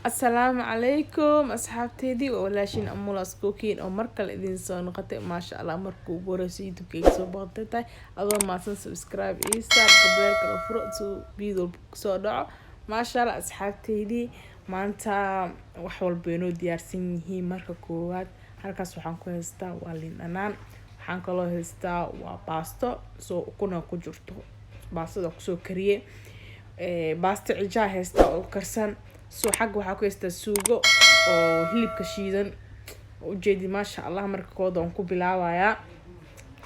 Asalaamu calaykum asxaabteydii, waa walaashiin Amulas Cooking oo mar kale idin soo noqotay. Maasha Allah, markuu ugu horeyso YouTube-kayga soo booqatay tahay, adoo mahadsan, subscribe ii saar, gambaleelka la furo si video kusoo dhaco. Maasha Allah asxaabteydii, maanta wax walba inoo diyaarsan yihiin. Marka koowaad halkaas waxaan ku haystaa waa liin dhanaan, waxaan kaloo haystaa waa baasto soo ukuna ku jirto, baastada kusoo kariyey, baasto cijaa haystaa oo karsan. So xagga waxaa ku haystaa suugo oo hilibka shiidan ujeedi. Maasha Allah, marka kooda waan ku bilaabayaa,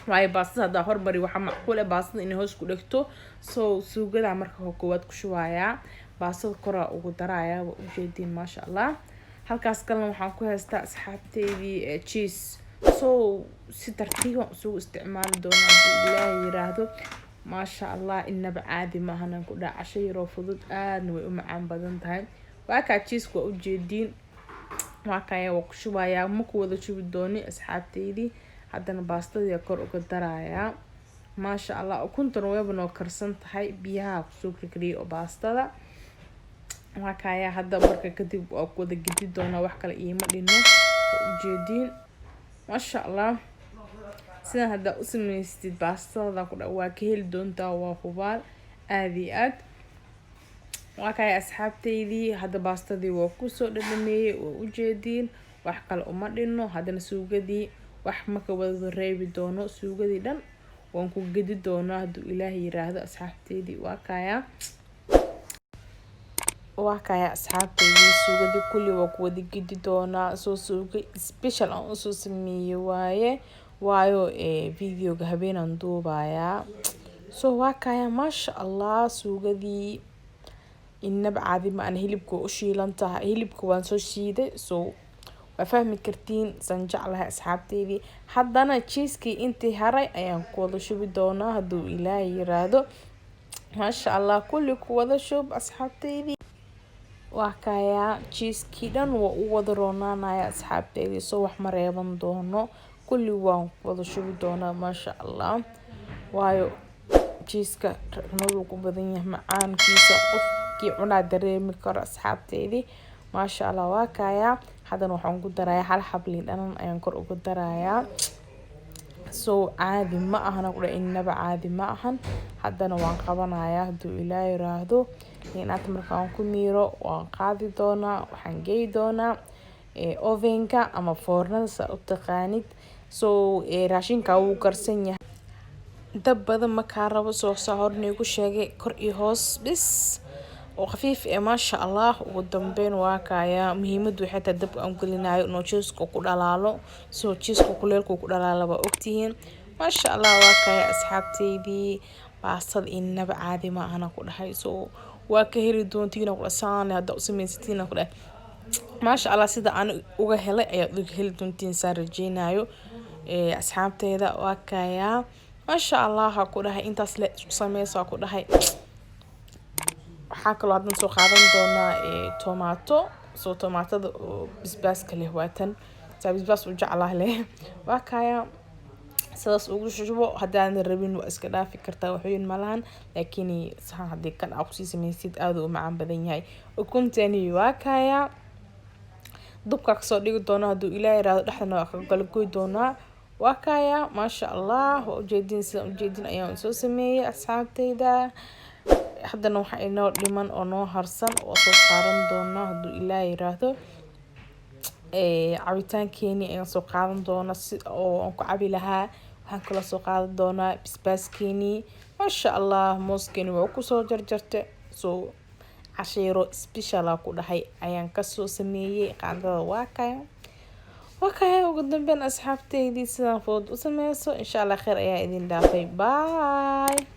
waayo baastada haddaa hormari waxaa macquul ah baastada inay hoos ku dhegto. So suugadaa marka koowaad ku shubayaa, baastada koraa ugu darayaa, waa ujeediin. Maasha Allah, halkaas kalena waxaan ku haystaa asxaabteydii cheese. So si tartiiban isugu isticmaali doona hadduu Ilaahay yiraahdo. Maasha Allah, inaba caadi maahan ku dhaca, casho yaroo fudud, aadna way u macaan badan tahay. Waa kaa cheeseka, waa ujeediin, waa kaya, waa ku shubayaa, ma ku wada shubi dooni asxaabteydii. Haddana baastadii kor uga darayaa. Maasha Allah, ukuntana wayba noo karsan tahay, biyaha kusoo karkariyay oo baastada waa kaya. Hadda marka kadib waa ku wada gedi doonaa, wax kale iima dhino, waa ujeediin. Maasha Allah, sidan haddaa u sameystid baastada ku dha waa ka heli doontaa, waa hubaal aada iyo aad. Waa kaya asxaabteydii, hadda baastadii waa kusoo dhadhameeyey, waa ujeediin, wax kale uma dhino. Haddana suugadii wax maka wada reebi doono, suugadii dhan waan ku gedi doonaa hadduu Ilaahay yiraahdo. Asxaabteydii, waa kaya, waa kaya asxaabteydii, suugadii kulli waa ku wada gedi doonaa. Soo suuga special aan usoo sameeyey waaye, waayo videoga habeenaan duubayaa. So waa kaya, maasha Allah, suugadii inaba caadi ma ana, hilibka waa u shiilan tahay, hilibka waan soo shiiday. So waa fahmi kartiin saan jeclahay asxaabteydii. Haddana cheesekii intii haray ayaan ku wada shubi doonaa hadduu Ilaahay yiraahdo. Maasha Allah, kulli ku wada shub asxaabteydii. Waa kayaa, cheesekii dhan waa u wada roonaanaya asxaabteydii, soo wax ma reeban doono, kulli waan ku wada shubi doonaa. Maasha Allah, waayo cheeseka cunadu ku badan yahay, macaankiisa qofkii cunaa dareemi karo asxaabteydii. Maasha Allah, waa kayaa. Haddana waxaan ku darayaa hal xab liin dhanan ayaan kor uga darayaa. So caadi ma ahana ku inaba caadi ma ahan. Haddana waan qabanayaa hadduu Ilaahay yiraahdo. Liinaanta markaan ku miiro waan qaadi doonaa, waxaan geyi doonaa ovenka ama foornada saa u taqaanid. So raashinka wuu karsan yahay, dab badan ma kaa rabo. Soo saa horna igu sheegay, kor iyo hoos bis oo khafiif eh. Maasha Allah, ugu dambeyn waa kaya. Muhiimadu waxay tahay dabka aan gelinayo inuu cheeseka ku dhalaalo. So cheeseka kuleelku ku dhalaalo waa ogtihiin. Maasha Allah, waa kaya asxaabteydii, baastada inaba caadi ma ahana ku dhahay. So waa ka heli doontiin ku dhasaan hadda u samaysatiin ku dhahay. Maasha Allah, sida aan uga helay ayaad uga heli doontiin saan rajeynayo asxaabteeda. Waa kaya, maasha Allah, ha ku dhahay, intaas le isku sameysa ku dhahay. Waxaa kaloo haddan soo qaadan doonaa tomato. Soo tomaatada oo basbaaska leh, waatan saa basbaas u jeclaa leh. Waa kaya, sidaas ugu shubo. Haddaadan rabin waa iska dhaafi kartaa, waxweyn malahan, laakiin saxan haddii kan aa kusii sameysid aad u macaan badan yahay. Ukuntani waa kaya, dubka kasoo dhigi doona hadduu Ilaah yiraahdo, dhexdana waa ka kala goy doonaa. Waa kaya, maasha Allah, waa ujeedin, sidaan ujeedin ayaan soo sameeyey asxaabteyda. Haddana waxaa inoo dhiman oo noo harsan oo soo saaran doonaa hadduu Ilaah yiraahdo cabitaankeeni ayaan soo qaadan doonaa si oo aan ku cabi lahaa. Waxaan kaloo soo qaadan doonaa basbaaskeeni. Maasha Allah, mooskeeni waa kusoo jarjarte. So casheero special aa ku dhahay ayaan kasoo sameeyey qaandada. Waa kaya, waa kaya. Ugu dambeyn asxaabteydii, sidaan fudud u sameyso. Insha Allah kheyr ayaa idin dhaafay. Bye.